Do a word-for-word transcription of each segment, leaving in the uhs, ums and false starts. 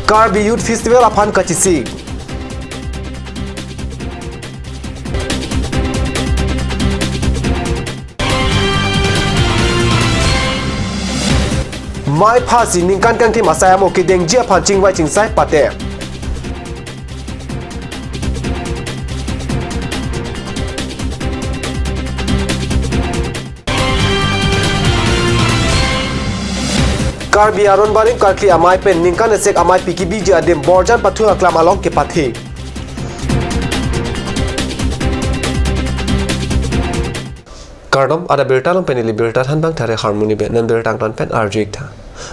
Karbi Youth Festival aphan kachesik. Mai phasi ningkan kangthim asai amo kedengji aphan chingvai chingsai pate. Karbi Aron Barim karkli amei pen ningkan esek amei pikibiji adim Borjan Pathu aklam along kepathe. Kardom, adap birta along pen neli birta thanbang Thare Harmoni Bey, non birta angton pen arju-ik tha.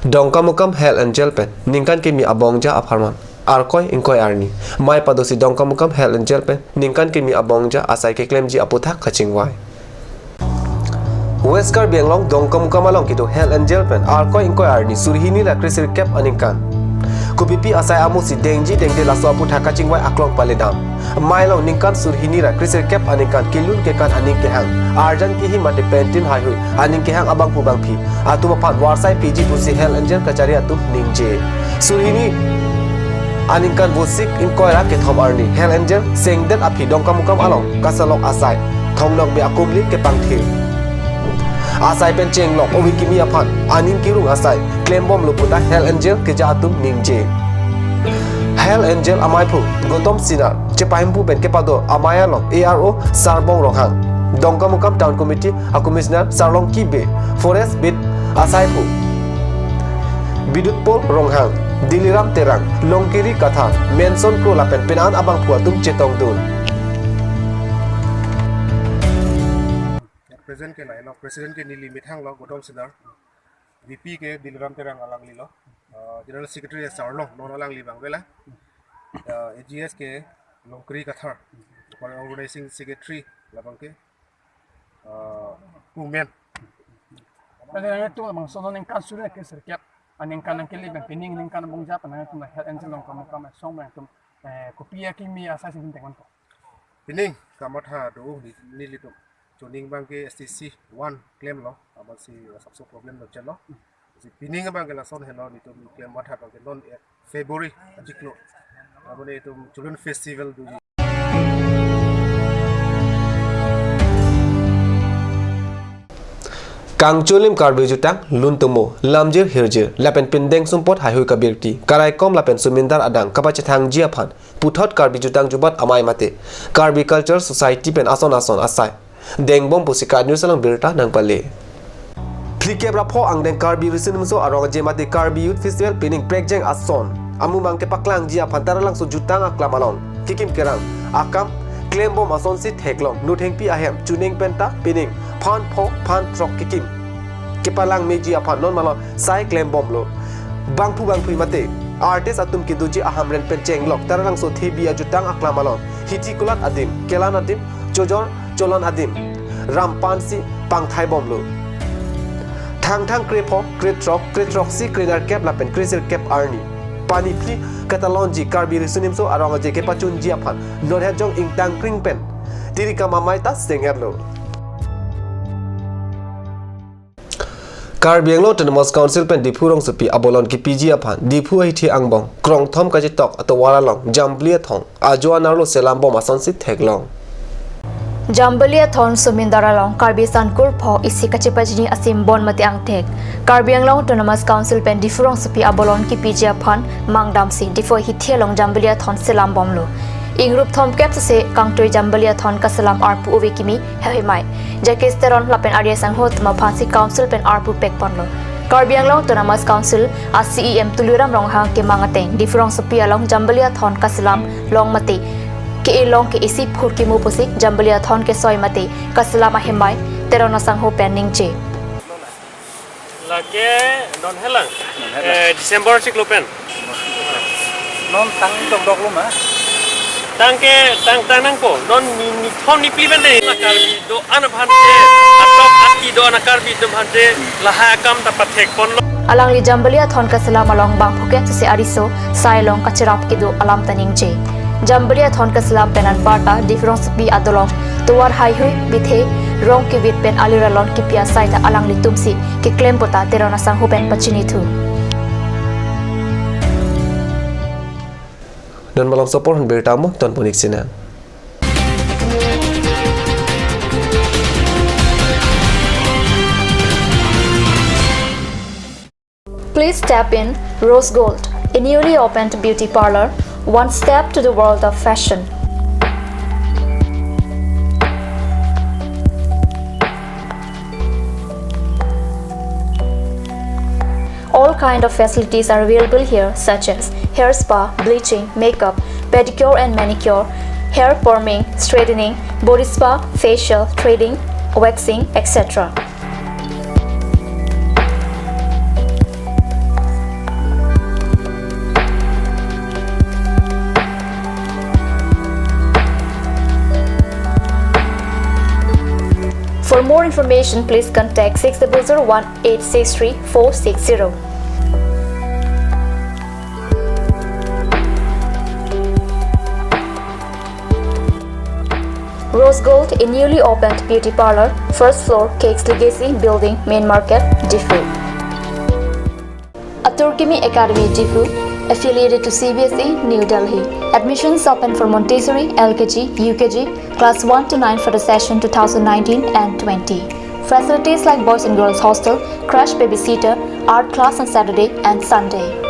Dongkamukam Hell Angel pen ningkan kimi abongja apharman Arkoi ingkoi arni mai padosi Dongkamukam Hell Angel pen ningkan kimi abongja asai keklemji aputhak kachingvai. West Karbi Anglong Dongkamukam along kedo Hell Angel pen Arkoi ingkoi arni suri hini ra kresirkep aningkan kopipi asai amosi dengji dengde laso aputhak kachingvai aklong paledam. Mai along ningkan suri hini ra kresirkep aningkan kelun kekan aning kehang, arjan kihi mate pentin haihui aning kehang abangphu bangphi atum aphan varsai piji pusi Hell Angel kachari atum ningje. Suri hini aningkan vosik ingkoi ra kethom arni Hell Angel sengdet aphi Dongkamukam along kasalok asai thomnok be akumli kepangthir. Asai pen chenglok ove kimi aphan aning kerung asai klembomlo puta Hell Angel keja atum ningje. Hell Angel ameiphu Gautam Singnar chepahemphu pen kepado amei along A R O Sarbong Ronghang, Dongkamukam Town Committee a Commissioner Sarlongki Bey, Forest Beat asaiphu Bidutpol Ronghang, Diliram Terang, Longkiri Kathar, Menson Kro lapen penan abangphu atum chetongdun. Present ke lailo, President ke neli methang lo Gautam Singnar, V P ke Diliram Terang alanglilo, uh, General Secretary Sarlong non alangli abang vela, uh, A G S ke Longkiri Kathar, Organizing Secretary labang ke, uh, Kumen. Pada nangtum abang sono ningkan suri ra kresirkep aningkan nangkele pen pining ningkan abongja pen nangtum la Hell Angel Dongkamukam asong pen nangtum, eh, kopi akimi asai si ningkan ko. Pining kamatha do ni, nelitum chuning abang ke S T C one klemlo, amatsi asapso problem lo chelo. Si pining abang ke lason helo nelitum klem matha abang ke non, eh, February achiklo abang nelitum Children Festival do. Kangcholim Karbi jutang luntumo, lamjir hirjir lapen pindeng sumpot haihui kabirti, karaikom lapen sumindar adang kapachethangji aphan puthot Karbi jutang jubat amei mate Karbi Culture Society pen ason ason asai dengbom pusi KAT News along birta nangpale. Phlikep ra pho angdeng Karbi Riso Nimso Arong Aje mate Karbi Youth Festival pining prekjeng ason amumang kepaklangji aphan Taralangso jutang aklam along kekim kerang akam klembom asonsi theklong. Nothengpi ahem chuning penta pining phan pho phan throk kekim kepalang meji aphan non malom sai klembomlo. Bangphu bangphi mate artist atum kedoji ahamren pen chenglok Taralangso thebi ajutang aklam along hithi kulat adim, kelan adim, chojor cholon adim rampansi pangthaibomlo. Thangthang krepho, krethrok, krethroksi, krenerkep lapen kresirkep arni paniphli katalonji Karbi Riso Nimso Arong Aje kepachunji aphan nonhet jong ingtangkring pen tirikam amei ta seng-etlo. Karbi Anglong Autonomous Council pen Diphu rongsopi abolon kepiji aphan Diphu ahithi angbong krongthom kachetok atovar along Jambili Athon ajo anerlo selambom asonsi theklong. Jambili Athon sumindar along Karbi Sangkur pho isi kachepachini asim bon mate angthek Karbi Anglong Autonomous Council pen Diphu rongsopi abolon kepiji aphan mangdamsi Diphu ahithi along Jambili Athon selambomlo. Ingrup thomkep sese kangtui Jambili Athon kaselam arpu ove kimi Hehoi Mai, Jackie Teron lapen R S Sangho atum aphansi Council pen arpu pekponlo. Karbi Anglong Autonomous Council a C E M Tuliram Ronghang kemang ateng Diphu rongsopi along Jambili Athon kaselam long mate ke-e long ke isi phurkimo pusi Jambili Athon kesoi mate kaselam ahemai Teron asangho pen ningje. Lake non helang. Non helang. Eh, December chiklo pen. Non tang dokdoklo ma? Tang ke, tang, tang nangpo. Non ni, ni thom ni phli pen de. Karbi do-an aphan te, atok ati do-an Karbi atum aphan te lahai akam ta pathekponlo. Alangli Jambili Athon kaselam along bang phuket sese ariso sai along kacherap kedo alam ta ningje. Jambili Athon kaselam pen anparta Diphu rongsopi adolong tovar haihui bithe rong kevit pen alir alon kepi asai ta alanglitumsi keklem puta Teron asangho pen pachinithu. Don malom sopor hon birta mo ton ponik sina. Please step in Rose Gold, a newly opened beauty parlor, one step to the world of fashion. All kind of facilities are available here, such as hair spa, bleaching, makeup, pedicure and manicure, hair perming, straightening, body spa, facial, threading, waxing, et cetera. For more information, please contact six double zero one eight six three four six zero. Rose Gold, a newly opened beauty parlor, first floor, Cakes Legacy Building, Main Market, Diphu. Atur Kimi Academy, Diphu, affiliated to C B S E, New Delhi. Admissions open for Montessori, L K G, U K G, class one to nine for the session two thousand nineteen and twenty. Facilities like boys and girls hostel, crash babysitter, art class on Saturday and Sunday.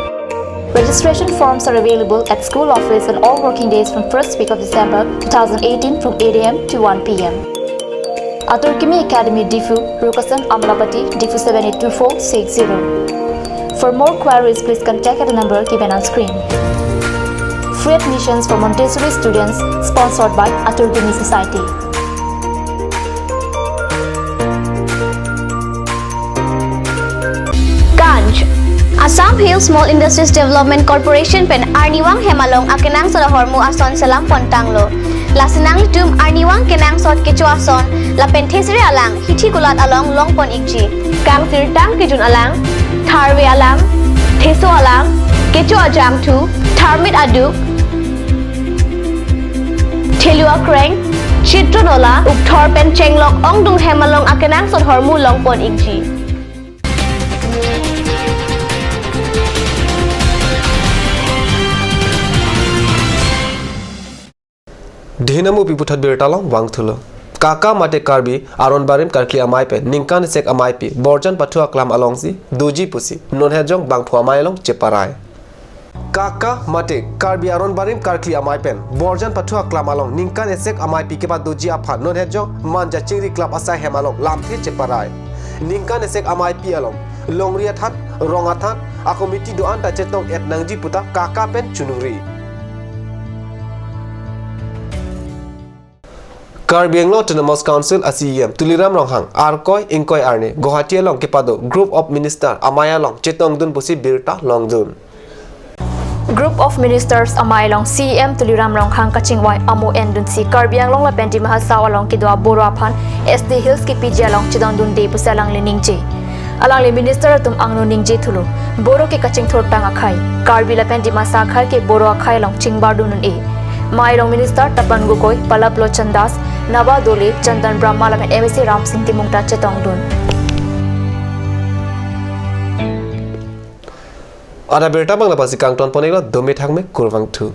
Registration forms are available at school office on all working days from first week of December two thousand eighteen from eight A M to one P M. Atur Kimi Academy, Diphu, Rukasan Amlapati, Diphu seven eight two four six zero. For more queries, please contact at the number given on screen. Free admissions for Montessori students, sponsored by Atur Kimi Society. Ganj. Assam Hill Small Industries Development Corporation pen arnivang hem along akenangsot ahormu ason selam pon tanglo. Lasi nanglitum arnivang kenangsot kecho ason lapen thesere alang hithi kulat along longpon ikji. Kangsirtang kejun alang, tharve alang, theso alang, kecho ajangthu, tharmit aduk, thelu akreng, chitron ola, ukthor pen chenglok ongdung hem along akenangsot ahormu longpon ikji. Dihinamu piputhot birta along vangthulo. Kaka mate Karbi aron barim karkli amei pen ningkan isi ameipi Borjan Pathu aklam alongsi doji pusi non hejong bangphu amei along cheparai. Kaka mate Karbi aron barim karkli amei pen Borjan Pathu aklam along ningkan isi ameipi kepadoji aphan non hejong Manja Chingri Club asai hem along lamthe cheparai. Ningkan isi ameipi along longri athan, rong athan, a committee do-an ta chetong et nangji puta Kaka pen chunungri. Karbi Anglong Autonomous Council a C E M Tuliram Ronghang arkoi ingkoi arni Guwahati along kepado Group of Minister amei along chetongdun pusi birta longdun. Group of Ministers amei along C E M Tuliram Ronghang kachingvai amo endunsi Karbi Anglong lapen Dima Hasao along kedo Boro aphan S T Hills kepiji along chedondunde pusi alangli ningje. Alangli minister atum angno ningje thulo. Boro ke kachingthur tang akhei. Karbi lapen Dimasa akhei ke Boro akhei along chingbar dun un-e. Amei along minister Tapan Gogoi, Pallab Lochan Das, Naba Dole, Chandan Brahma lapen M A C Ramsing Timung ta chetongdun. Ada birta abang la pasi kangton pon-iklo, dome thakme, kurvangthu.